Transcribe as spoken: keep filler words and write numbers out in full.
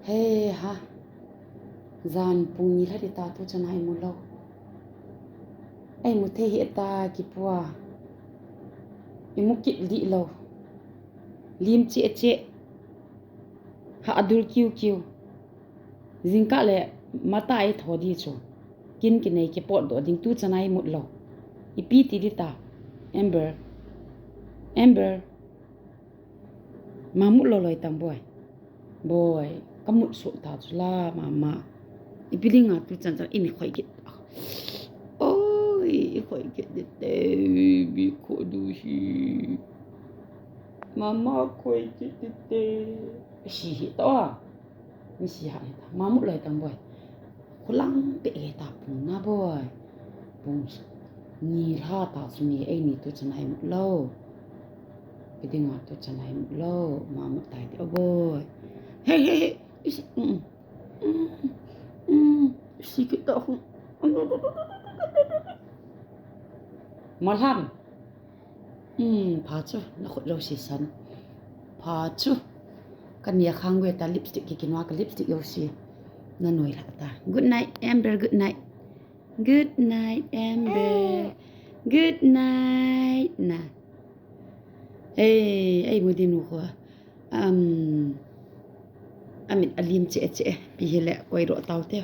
He ha. Jan pung ni lha ding ta tu chan a imu lou. Imu thei hih ta kipua. Imu kit dih lou. Lim cheh cheh. Ha adul kiu kiu. Jingkah le mata ei tho ding chu. Kin kinei kipot doh ding tu chan a imut lou. Ipi ti ding ta. Amber. Amber. Ma mut lou loi tam boi. Boi. Ka mut suh ta chu la mama. Ipi ding a tu chan chan in khoi kit. Oi, i khoi kit ding te. Bi kho du hi. Mama khoi kit ding te. Si hi to a. Mi si ha hi ta. Ma mut loi tam boi. Khulang pe e ta pung na boi. Pung ni lha ta chu ni ei ni tu chan a imut lou. Ipi ding a tu chan a imut lou. Ma mut tai ti o boi. Hey, hey, hey. Isi, mm, mm, mm, isi kita hu. Malham. Hmm, pha chu, na khut jouse san. Pha chu. Ka nia khang ve ta lipstick ki kinwa ka lipstick jouse. Na noi lha ta. Good night, Amber, good night. Good night, Amber. Good night, na. Ei, ei, mu ding nu kho. Um, amit alim cheh cheh. Pi hile, koi ro tau te.